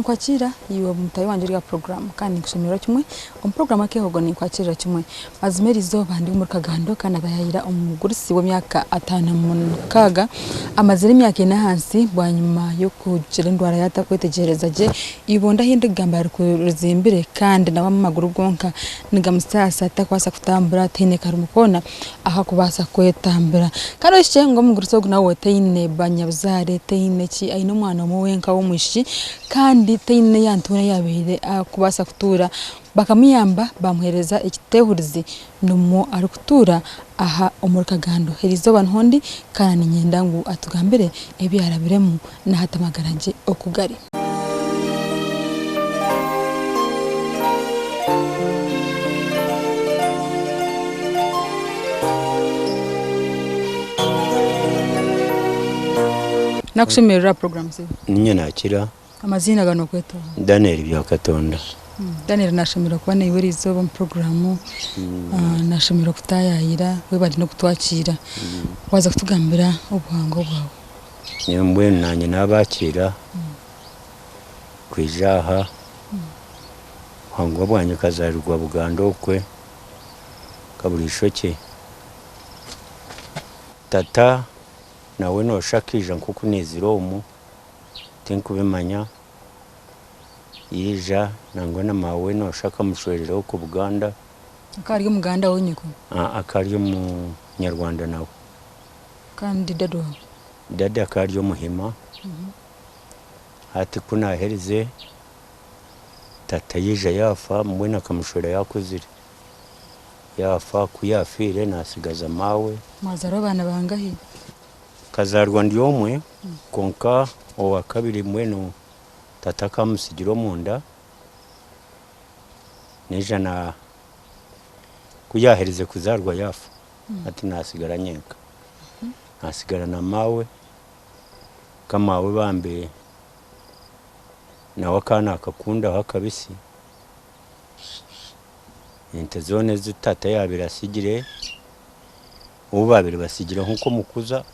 Ninkwakiira iwe mutaahi wangye ori aha puroguraamu kandi ninkushemererwa kimwe. Omu puroguraamu Akeehogo ninkwakirira kimwe. Mazima erizooba ndi omuri Kagando kandi naataayaayira omugurusi w'emyaka 56 amazire emyaka ena ahansi bwanyima y'okugira endwara yaatakwetegyereza gye. Eibondo ahu ndikugamba rizimbire kandi nawe amaguru gonka nigamusaasa takubaasa kutambura tihaine karimo koona aku arikubaasa kwetambura. Kandi ohikye ngu omugurusi ogu nawe taine banyabuzaare, taine ki, aine omwana omwe wenka w'omwishiki kandi taine ei antuura ei yaabaire arikubaasa kutuura. Bakamuyamba baamuheereza ekiteehurizi nimwo arikutuura aha omuri Kagando. Eriizooba niho ndi kandi niinyenda ngu atugambire ebi yaarabiremu na hati amagara gye oku gari. Nakushemererwa aha puroguraamu zaitu. Niinye naakira. Amaziina gaawe nookweta oha? Daniel Byakatonda. Daniel nashemererwa kuba naiwe eriizooba omu puroguraamu, nashemererwa kutaayaayira, webare n'okutwakiira. Waaza kutugambira obuhangwa bwawe. Nyowe mbwenu naanye naabakiira kwija aha. Obuhangwa bwangye nkazaarirwa Buganda okwe Kaburishoki. Tata nawe nooshusha akaija nk'oku naizire omu, tinkubimanya. Yaija nangwa na maawe nooshusha akamushwerera okwo Buganda. Akaba ari Omuganda we nyoko? Akaba ari Omunyarwanda nawe. Kandi dada waawe? Dada akaba ari Omuhima. Hati ku naaherize, tata yaija yaafa, mbwenu akamushwera yaakuzire. Yaafa, ku yaafiire naatsigaza maawe. Mwazaarwa abaana bangahi? Nkazaarwa ndi omwe, kwonka owa kabiri mbwenu tata akamutsigira omunda, naija na ku yaaherize kuzaarwa yaafa. Hati naatsigara nyenka. Naatsigara na maawe, ka maawe bambe nawe akaba naakakundaho akabisi, ente zoona ezi tata yaabaire atsigire, ou baabaire batsigireho nk'omukuza,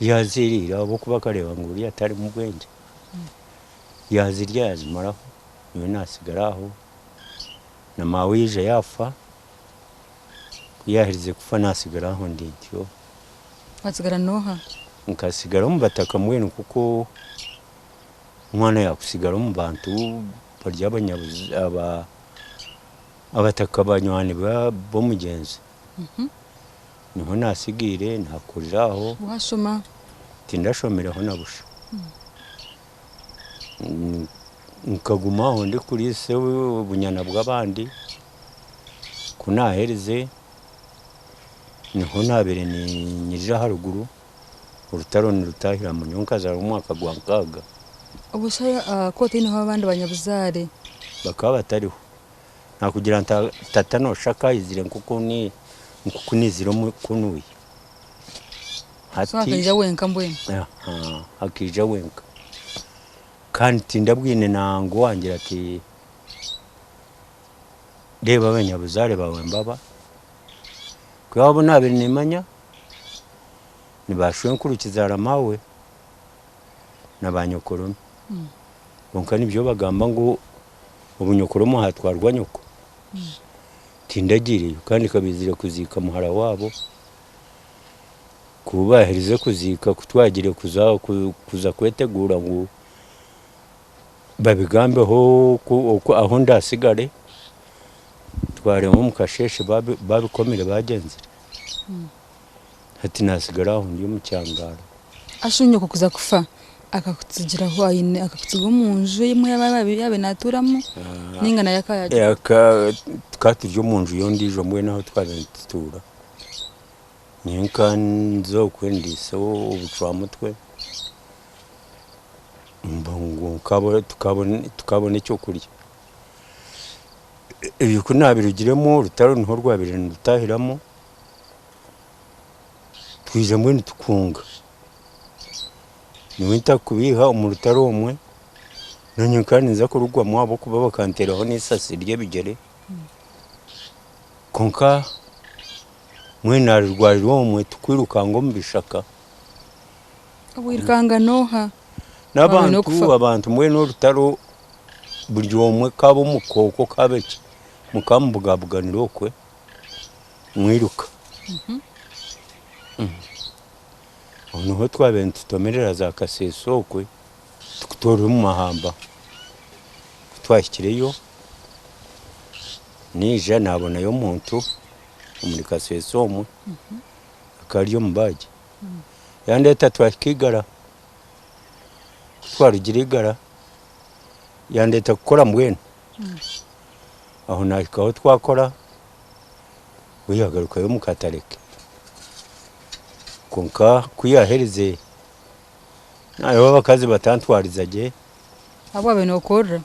yaaziriire ahabw'okuba akareeba ngu oriya tarimu bwengye. Yaazirya yaazimaraho, nyowe naatsigara aho, na maawe yaija yaafa. Ku yaaherize kufa naatsigara aho ndi ntyo. Waatsigara n'oha? Nkatsigara omu bataka mbwenu nk'oku omwana yaakutsigara omu bantu bari abataka banywani b'omugyenzi. Niho naatsigaire naakurira aho. Waashoma? Tindashomireho na busha. Nkaguma aho ndikuriisa obunyana bw'abandi. Ku naaherize niho naabaire niinyirira aharuguru, orutaro nirutaahiramu nyowe nkazaarwa omu mwaka gwa nkaaga. Obwo shi ku otaineho abandi banyabuzaare? Bakaba batariho. Naakugira nti tata nooshusha akaayizire nk'oku naizire kunuya. So akaija wenka mbwenu? Akaija wenka. Kandi tindabwine na ngu wangira ati. Reeba abanyabuzaare baawe mbaba, ku abo naabaire nimmanya ni baashwenkuru kizaara maawe na baanyokoromi. Kwonka nibyo bagamba ngu obunyokoromi hatwarwa nyoko. Tindagiireyo kandi nkabaizire kuziika muhara waabo. Ku baaherize kuziika ku twagiire kuza kweteguura ngu Babigambeho ahu ndaatsigare, twarema omu kasheeshe babikomire baagyenzire. Hati naatsigara aho ndi omu kyangara. Ashu nyoko kuza kufa akakutsigiraho aine akakutsiga omu nju emwe ei yaabaire naatuuramu nainga nayo akaba yaagihaho? Tukaba turi omu nju y'ondiijo mbwenu ahu twabaire nitutuura. Nyowe nka nza okwe ndiise obucwamutwe. Ngu tukabona ekyokurya. Ebyo ku naabirugiremu orutaro niho rwabaire nirutahiramu, twija mbwenu tukunga. Nyowe ntakubeiha omu rutaro omwe, naanye nkaba ninza kurugwamu ahabw'okuba bakanteeraho n'eisasi ry'ebigyere, kwonka mbwenu naarurwarira omwe tukwirukanga omu bishaka. Wairukanga n'oha? N'abantu abantu mbwenu orutaro buri omwe kaba omukooko kaba ki mukaba mubugabuganira okwe mwiruka. Aho niho twabaire nitutomerera za Kasese okwe tukutoorera omu mahamba. Ku twahikireyo naija naabonayo omuntu omuri Kasese omwe akaba ari omubaagi yandeeta twahika Igara. Ku twarugire Igara yandeeta kukora mbwenu. Aho naahikaho twakora we yaagarukayo omu katare ke. Kwonka ku yaaherize hariho abakazi batantwariza gye. Abu waabaire nookorera?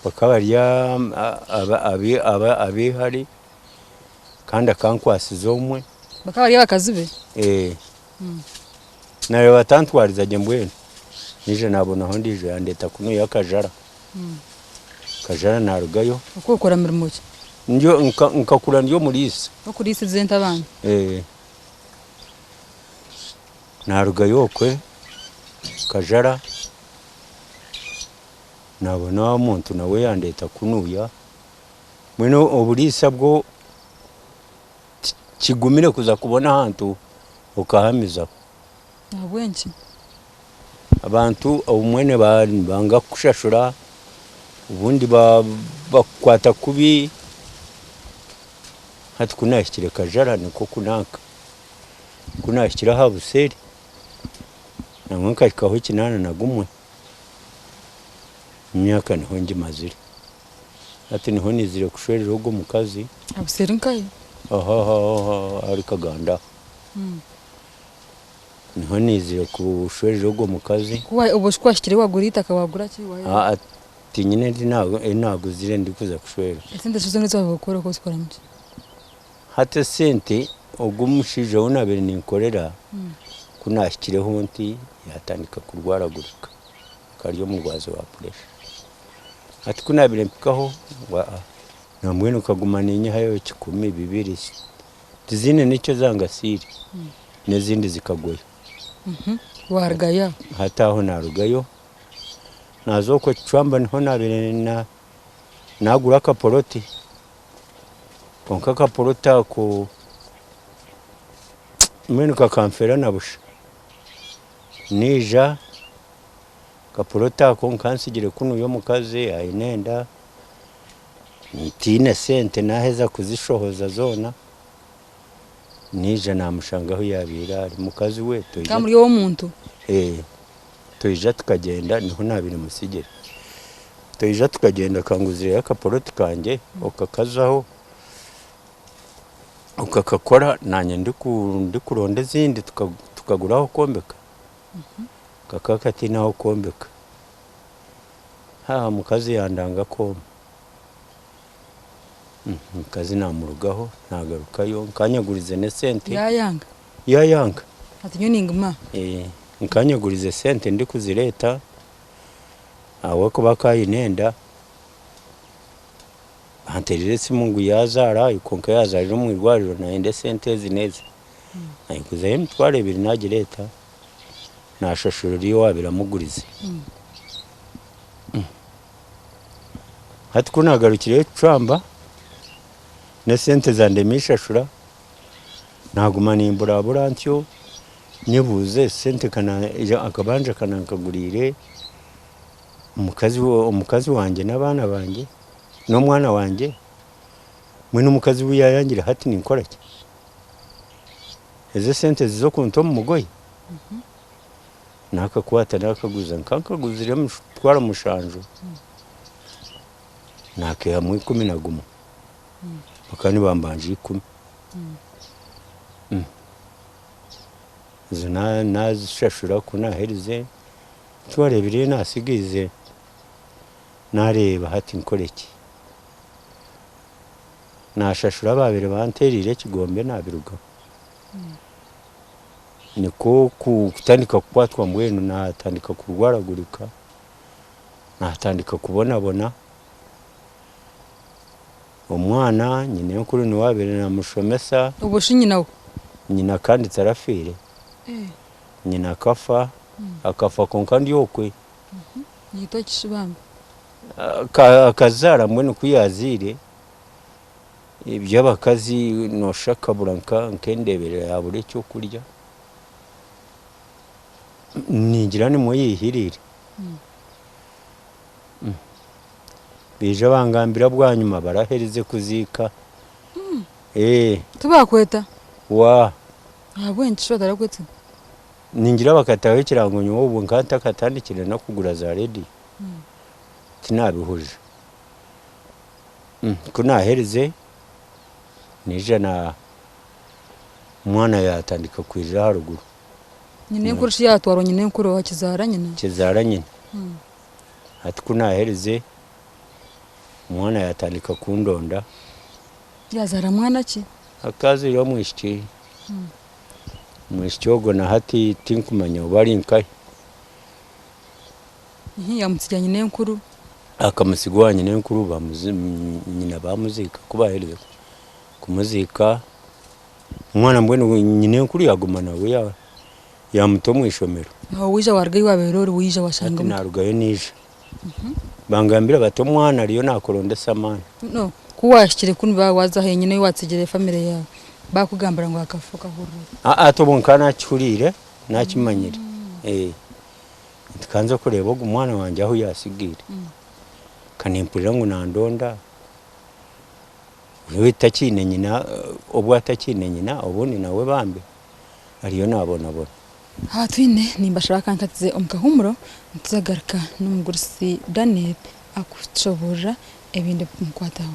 Bakaba bari ab'eihari kandi akankwasiza omwe. Bakaba bari abakazi be? Naareeba batantwariza gye mbwenu naija naabonaho ondiijo yandeeta kunuya akajara. Kajara naarugayo. Okaba okora mirimo ki? Nkakura ndi omuriisa. Okuriisiza ente abandi? Naarugayo okwe Kajara naabona omuntu nawe yandeeta kunuya. Mbwenu oburiisa bwo kigumire kuza kubona ahantu okahamizaho. Ahabw'enki? Abantu obumwe nibanga kukushashura, obundi bakukwata kubi. Hati ku naahikire Kajara nikwo kunanka, ku naahikire aha Buseeri nangwa nkahikaho 81, emyaka niho ngimazire. Hati niho naizire kushwerera ogwo mukazi. Aha Buseeri nkahi? Aha ahari Kaganda aho. Niho naizire kushwerera ogwo mukazi. Obwo shi ku wahikireyo wagura eitaka wagura ki? Tinyine eri naaguzire ndikuza kushwera. Esente shi zoona ezi waabaire okora okaba ozikoramu ki? Hati esente ogwo omushaija ou naabaire ninkorera ku naahikireho nti yaatandika kurwaragurika akaba ari omurwazi wa puresha. Hati ku naabaire mpikaho ngu aa nambwenu nkaguma ninyihayo kikumi, bibiri tiziine n'eki zangasiire n'ezindi zikagwayo. Waarugayo aho? Hati aho naarugayo naaza okwo Kicwamba niho naabaire naagura akapoloti kwonka akapoloti ako mbwenu kakanfeera na busha. Naija akapoloti ako nkansigire kunuya omukazi aine enda, ntiine sente naaheza kuzishohoza zoona, naija naamushanga ahu yaabaire ari. Mukazi we toija. Mukaba muri ow'omuntu? Toija tukagyenda niho naabaire mutsigire. Toija tukagyenda akanguzireyo akapoloti kangye okakazaho, okakakora naanye ndikuronda ezindi tukagura ah'okwombeka. Kakaba kataine ah'okwombeka. Omukazi yandanga akooma. Omukazi naamurugaho naagarukayo nkanyagurize n'esente. Yaayanga? Yaayanga. Ati nyowe ninguma? Nkanyagurize esente ndikuzireeta ahabw'okuba akaba aine enda. Banteerera esimu ngu yaazaara kwonka yaazaarira omu irwariro nayenda esente ezi n'ezi. Nayiguzayo emitwaro ebiri naagireeta naashashura oriya owaabaire amugurize. Hati ku naagarukireyo Kicwamba n'esente zandema ishashura, naaguma nimburabura ntyo nyebuuza esente akabanja ka naakaguriire omukazi wangye n'abaana bangye n'omwana wangye, mbwenu omukazi ou yaayangire hati ninkora ki? Ezi esente ziza okunta omu mugoye? Naakakwata naakaguza nkaba nkaguzire emitwaro mushanju, naakaihamu 11, bakaba nibambanja ikumi. Ezo naazishashura ku naaherize, emitwaro ebiri ei naasigaize naareeba hati nkore ki? Naashashura abaabaire banteereire ekigombe naabirugaho. Nikwo kutandika kukwatwa mbwenu naatandika kurwaragurika, naatandika kubonabona. Omwana nyinenkuru niwe waabaire naamushomesa. Obwo shi nyina we? Nyina kandi tarafiire. Nyina akafa. Akafa kwonka ndi okwe. Naitwa ki shi bambi? Akazaara mbwenu ku yaazaire, eby'abakazi nooshusha akabura nk'endeeberera yaabura ekyokurya. Ningira nimwo yaihiriire. Baija bangambira bwanyima baraherize kuziika. Tibakweta? Waa. Ahabw'enki shi batarakwetsire? Ningira bakataho ekirango nyowe obwo nkaba ntakatandikire n'okugura za rediyo, tinabihurira. Ku naaherize naija na omwana yaatandika kwirira aharuguru. Nyinenkuru shi yaatwarwa nyinenkuru owa kizaara nyina? Kizaara nyina. Hati ku naaherize omwana yaatandika kundonda. Yaazaara mwana ki? Akaazaire omwishiki. Omwishiki ogwo na hati tinkumanya obu ari nkahi. Yaamutsigira nyinenkuru. Akamutsiga owa nyinenkuru nyina baamuziika. Ku baaherize kumuziika, omwana mbwenu nyinenkuru yaaguma nawe yaamuta omu ishomero. Aho waija waarugayo waabeera ori waija waashanga Hati naarugayo naija. Bangambira bati omwana ariyo naakurondesa amaani. No, ku waahikire kunu waaza henyine ei waatsigire famire yaawe, baakugambira ngu akafa okahurira ota? Aa hati obwo nkaba naakihuriire, naakimanyire. Nti ka nze kureeba ogu mwana wangye ahu yaatsigaire. Ka nimpurira ngu nandonda, we takiine nyina, obu atakiine nyina obundi nawe bambi ariyo naabonabona. Aha twine nimbashaba akankatize omu kahuumuro nituza kugaruka n'omugurusi Daniel akutushoboorora ebindi ebikumukwataho.